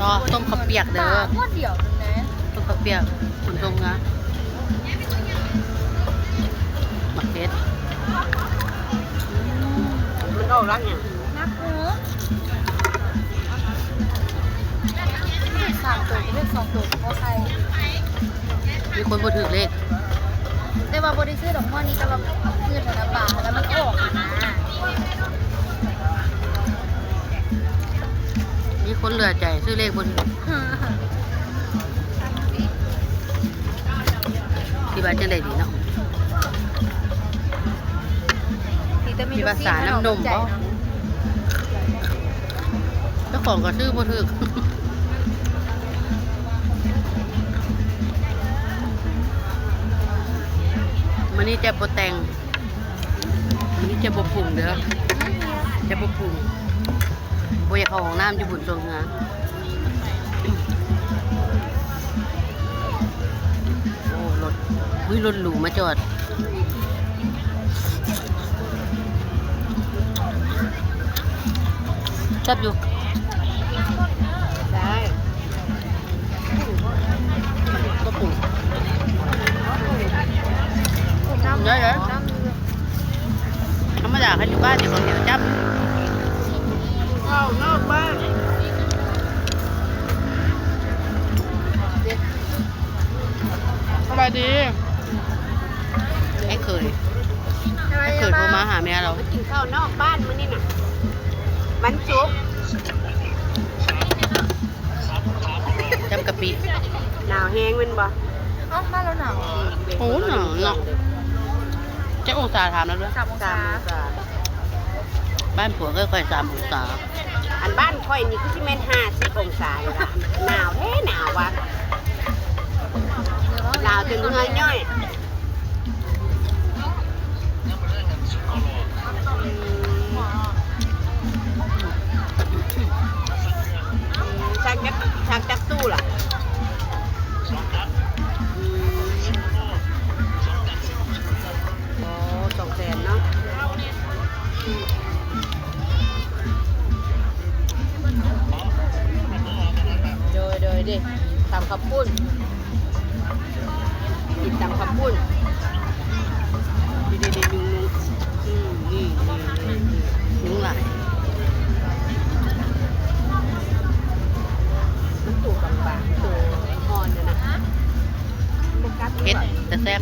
ຕໍ່ ຕົ້ມເຂົ້າປຽກເດີ ປາໝົດດຽວໜຶ່ງນະ ຕົ້ມເຂົ້າປຽກ ຄຸນຊົງນະ ໝາກເຜັດ ມັນອອກຫຼັກຫຍັງ? ຫຼັກຫົກ ສາມໂຕ ເລກສອງໂຕ ບໍ່ໃສ່ ມີຄົນບໍ່ຖືກເລກ ແຕ່ວ່າບໍ່ໄດ້ຊື້ດອກ ງວດນີ້ກໍລອງຊື້ເບິ່ງນະປາ ແລ້ວມັນກໍອອກນະ ມີຄົນເຫຼືອໃຈຊື້ເລກບໍ່ຖືກ ຊິວ່າຈັ່ງໃດດີເນາະ ມີແຕ່ມີລູກສິດ ສານ້ຳນົມບໍ່? ເຈົ້າຂອງກໍຊື້ບໍ່ຖືກ ມື້ນີ້ແຈກບໍ່ແຕ່ງ ມື້ນີ້ແຈກບໍ່ປຸງເດີ ແຈກບໍ່ປຸງ ບໍ່ຢາກເຂົ້າຫ້ອງນ້ຳຢູ່ພຸ້ນຊ່ວງເຮືອ ໂອ້ ລົດ ອຸ້ຍ ລົດຫຼູມາຈອດ ແຊບຢູ່ ໄດ້ ບໍ່ປຸງ ໄດ້ເລີຍ ທຳມະດາ ຄັນຢູ່ບ້ານນີ້ ເຂົ້າໜຽວຈ້ຳ ເຂົ້ານອກບ້ານ ສະບາຍດີ ອ້າຍເຂີຍ ອ້າຍເຂີຍໂທມາຫາແມ່ລາວ ມາກິນເຂົ້ານອກບ້ານມື້ນີ້ນະ ວັນສຸກ ຈ້ຳກະປິ ໜາວແຮງແມ່ນບໍ່? ເອົ້າ ມາແລ້ວໜາວ ໂອ້ ໜາວເນາະ ຈັກອົງສາ ຖາມລາວເດີ ສາມອົງສາ ສາມອົງສາ ບ້ານຜົວເອື້ອຍຂ້ອຍສາມອົງສາ ອັນບ້ານຂ້ອຍນີ້ຄືຊິແມ່ນຫ້າສິບອົງສານີ້ລະ ໜາວແທ້ໜາວວ່າ ໜາວຈົນເຫື່ອຍ່ອຍ ອືມ ຊັກຈັກ ຊັກຈັກຕູ້ລະ? ອືມ ອໍ ສອງແສນເນາະ ໂດຍ ໂດຍ ເດ້ ຕຳເຂົ້າປຸ້ນ ກິນຕຳເຂົ້າປຸ້ນ ນີ້ໆໆ ຍຸງ ຍຸງ ອືມ ນີ້ໆໆ ຍຸງຫຼາຍ ມັນໂຕບາງໆ ໂຕອ່ອນຫັ້ນນະ ເຜັດ ແຕ່ແຊບ ຄ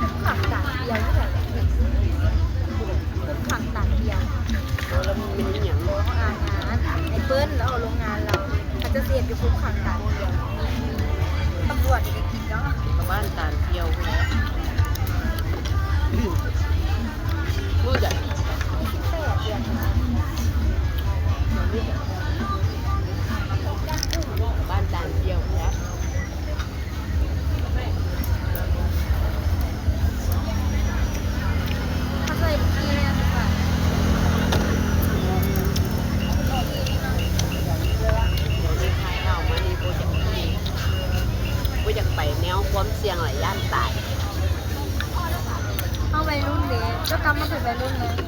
ົນຂັງຕາດຽວນີ້ແຫຼະ ຄົນຂັງຕາດຽວ ບໍ່ ລະມັນມີຫຍັງ ບໍ່ ເຮົາອ່ານງານ ໄອ້ເປີ້ນລາວເອົາໂລງງານລາວ ເຂົາເຈົ້າຊິເຮັດຢູ່ຄຸກຂັງຕາດຽວ ຕຳຫຼວດນີ້ກໍກິນເນາະ ບ້ານຕາດຽວພຸ້ນແຫຼະ ມື້ໃດ ສິບແປດເດືອນ ບ້ານຕາດຽວພຸ້ນແຫຼະ. ເຂົາໃສ່ບັກແຮງ ດຽວນີ້ຖ່າຍເອົາມານີ້ບໍ່ຢາກໄປ ບໍ່ຢາກໄປແນວຄວາມສ່ຽງຫຼາຍ ຢ້ານຕາຍ ເຮົາໄວລຸ້ນເດ້ ເຈົ້າກັບມາເປັນໄວລຸ້ນແລ້ວ ເ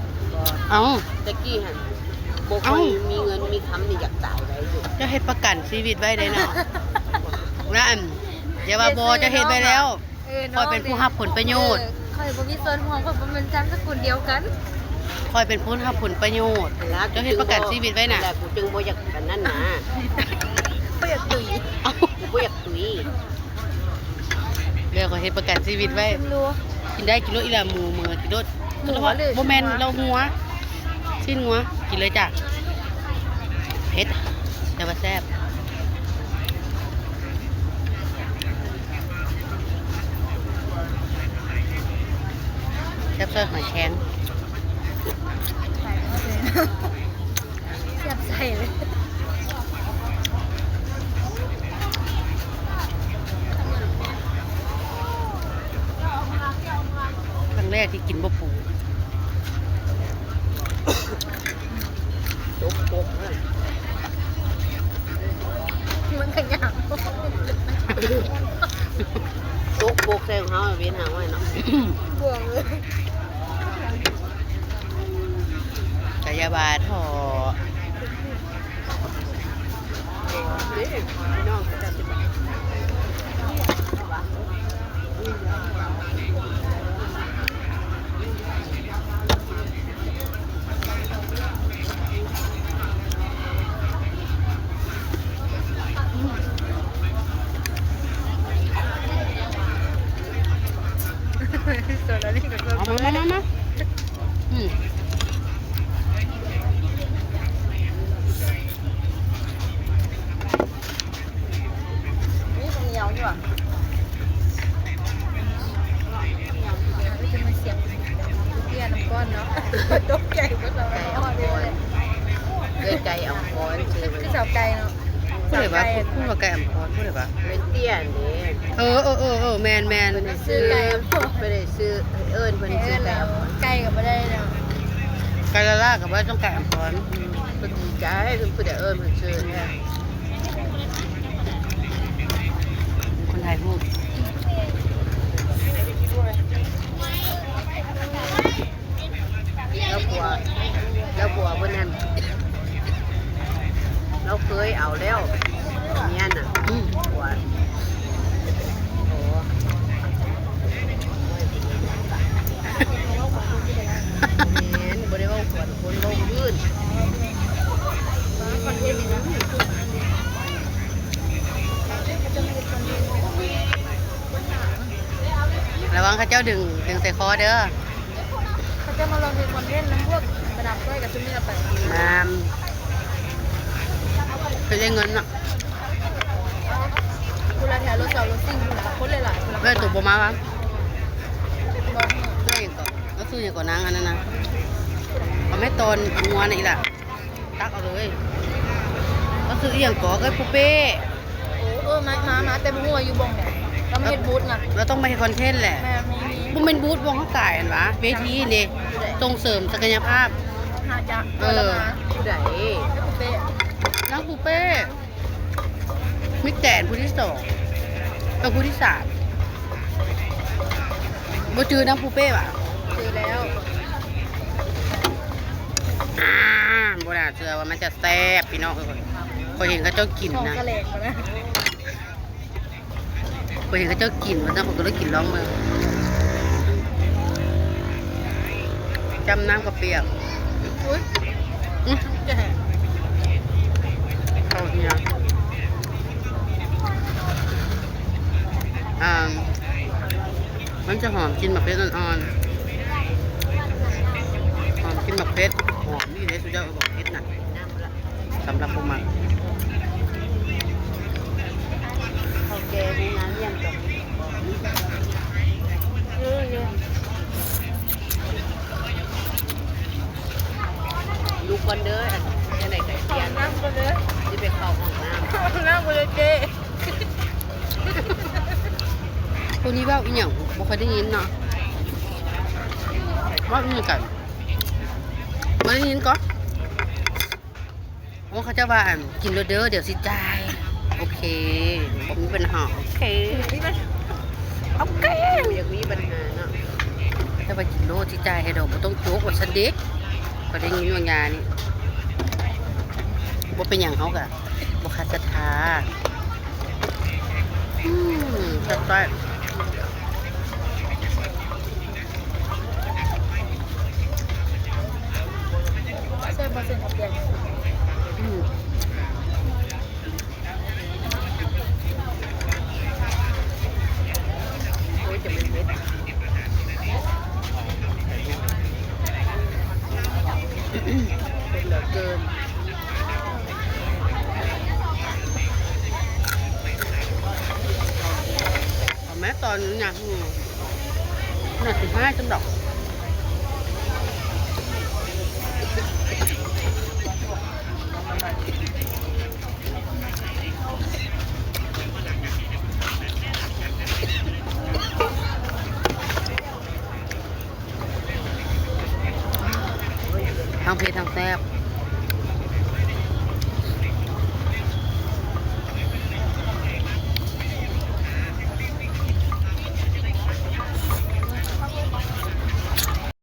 ອົ້າ ແຕ່ກີ້ຫັ້ນ ບໍ່ຄ່ອຍມີເງິນມີຄຳນີ້ ຢາກຕາຍໄວຢູ່ ເຈົ້າເຮັດປະກັນຊີວິດໄວ້ໄດ໋ເນາະ ນະ ອັນ ຢ່າວ່າບໍ່ ເຈົ້າເຮັດໄວ້ແລ້ວ ເອີ ຂ້ອຍເປັນຜູ້ຮັບຜົນປະໂຫຍດ ເອີ ຂ້ອຍບໍ່ມີສ່ວນຮ່ວມ ຂ້ອຍບໍ່ແມ່ນຈຳສະກຸນດຽວກັນ ຂ້ອຍເປັນຜູ້ຮັບຜົນປະໂຫຍດ ເຈົ້າເຮັດປະກັນຊີວິດໄວ້ນະ ນັ້ນແຫຼະ ກູຈຶ່ງບໍ່ຢາກອັນນັ້ນນະ ບໍ່ຢາກຕຸຍ ເອົ້າ ບໍ່ຢາກຕຸຍ. ແລ້ວກໍເຮັດປະກັນຊີວິດໄວ້ ກິນໄດ້ກິນໂລດ ອີ່ຫຼ້າ ໝູເໝີກິນໂລດ ໝູ ບໍ່ແມ່ນ ເຫຼົ້າງົວ ຊີ້ນງົວ ກິນເລີຍຈ້າ ເຜັດ ແຕ່ວ່າແຊບ ແຊບຊອຍຫອຍແຄງ. ແຊບໃສ່ເລີຍ ຄັ້ງແລກທີ່ກິນບໍ່ປູ ຕົກປົກເລີຍ ມັນຂະຫຍາບ ຕົກປົກໃສ່ຂອງເຮົາ ເວັນຫາໄວ້ເນາະ ບວງເລີຍ. ເນາະ ຕົກໃຈ ບໍ່ສາມາດຮອດເດ້. ເອື້ອຍໄກ່ອຳພອນ ຊື່ ຄືສາວໄກ່ເນາະ. ຜູ້ໃດວະ? ສາວໄກ່ ຜູ້ວ່າໄກ່ອຳພອນ ຜູ້ໃດວະ? ແມ່ນເຕ້ຍນີ້. ເອີ ເອີ ເອີ ເອີ ແມ່ນໆ ເພິ່ນຊື່ໄກ່ອຳພອນ ເພິ່ນໄດ້ຊື່ ເອີ້ນເພິ່ນຊື່ໄກ່ອຳພອນ. ໄກ່ກໍບໍ່ໄດ້ເນາະ ໄກ່ລາລາກໍບໍ່ໄດ້ ຕ້ອງໄກ່ອຳພອນ. ອືມ ເພິ່ນດີໃຈ ເພິ່ນຜູ້ໃດເອີ້ນເພິ່ນຊື່. ຄົນຖ່າຍຮູບ ແລ້ວຜົວ ແລ້ວຜົວເພິ່ນນັ້ນ ລາວເຄີຍເອົາແລ້ວ ເມຍນະ. ອືມ ຜົວ ໂອ້ ແມ່ນ ບໍ່ໄດ້ເວົ້າຜົວ ຄົນເວົ້າພື້ນ. ລະວັງເຂົາເຈົ້າດຶງ ດຶງໃສ່ຄໍເດີ. ເຂົາເຈົ້າມາລອງເຮັດຄອນເທັນນຳພວກມາດາມກ້ອຍກັບຊຸມນີ້ລະໄປ. ແມ່ນ ຄືໄດ້ເງິນເນາະ. ຜູ້ລະແຖວລົດເສົາລົດສິ່ງ ຄົນຫຼາຍໆ. ເອີ ໂຕບໍ່ມາວະ? ບໍ່ຮູ້. ເອີ ຫຍັງເກາະ ລາວຊື່ຫຍັງເກາະ ນາງອັນນັ້ນນະ ເອົາແມ່ຕອນງົວນະອີ່ຫຼ້າ. ຕັກເອົາເລີຍ. ລາວຊື່ອີ່ຫຍັງເກາະ ເອື້ອຍປູເປ້. ໂອ້ ເອີ ມາ ມາ ມາ ແຕ່ບໍ່ຮູ້ວ່າຢູ່ບ່ອນໃດ. ລາວມາເຮັດບູດນະ ລາວຕ້ອງມາເຮັດຄອນເທັນແຫຼະ. ແມ່ນ ມີ ມີ ບໍ່ແມ່ນບູດບ່ອນເຮົາກາຍຫັ້ນຫວາ ເວທີນີ້ ສົ່ງເສີມສັກກະຍະພາບ. ຫາຈະ ເອີ ຜູ້ໃດ? ນາງປູເປ້ ມິດແກຣນຜູ້ທີສອງ ເອີ ຜູ້ທີສາມ. ບໍ່ຈື່ນາງປູເປ້ຫວາ? ຈື່ແລ້ວ. ອ່າ ບໍ່ໜ້າເຊື່ອວ່າມັນຈະແຊບ ພີ່ນ້ອງເອີຍ. ຂ້ອຍເຫັນເຂົາເຈົ້າກິນນະ ຂ້ອງກະແຫຼກຫັ້ນນະ. ຂ້ອຍເຫັນເຂົາເຈົ້າກິນ ວ່າຊັ້ນ ຂ້ອຍກໍເລີຍກິນລອງເບິ່ງ. ຈ້ຳນ້ຳກະປຽກ. ອຸ້ຍ ອື ເຂົ້າເຮຍ. ອ່າ ມັນຈະຫອມກິ່ນໝາກເຜັດອ່ອນໆ ຫອມກິ່ນໝາກເຜັດ. ຫອມນີ້ເດ້ ສຸດຍອດ ໝາກເຜັດນະ. ສຳລັບຜູ້ມັກ ເຖົ້າແກ່ໂຮງງານວຽງຈັນ. ເອີ ເອີ ລຸກກ່ອນເດີ ອັນ ຈັ່ງໃດກໍ ເຂົ້າຫ້ອງນ້ຳກ່ອນເດີ ຊິໄປເຂົ້າຫ້ອງນ້ຳ. ເຂົ້າຫ້ອງນ້ຳກ່ອນເດີເຈ້. ຜູ້ນີ້ເວົ້າອີ່ຫຍັງ ບໍ່ຄ່ອຍໄດ້ຍິນເນາະ ເວົ້າອີ່ຫຍັງກັນ ບໍ່ໄດ້ຍິນກໍ. ໂອ້ ເຂົາເຈົ້າວ່າ ອັນ ກິນໂລດເດີ ດຽວຊິຈ່າຍ. ໂອເຄ ບໍ່ມີບັນຫາ. ໂອເຄ ໂອເຄ ບໍ່ຢາກມີບັນຫາເນາະ. ເຂົາເຈົ້າວ່າກິນໂລດ ຊິຈ່າຍໃຫ້ດອກ ບໍ່ຕ້ອງໂຈກ ວ່າຊັ້ນເດ. ກໍໄດ້ຍິນວ່າງານນີ້ ບໍ່ເປັນຫຍັງ ເຮົາກະບໍ່ຂັດສັດທາ. ອືມ ແຊບ ແຊບບໍ່ ເສັ້ນເຂົ້າປຽກ? ອືມ ໂອ້ຍ ຈະແມ່ນເຜັດ ເຜັດເຫຼືອເກີນ. ເອົາແມ່ຕອນນີ້ນະ ໜ້າຊິຮ້າຍຊັ້ນດອກ. ທັງເຜັດທັງແຊບ.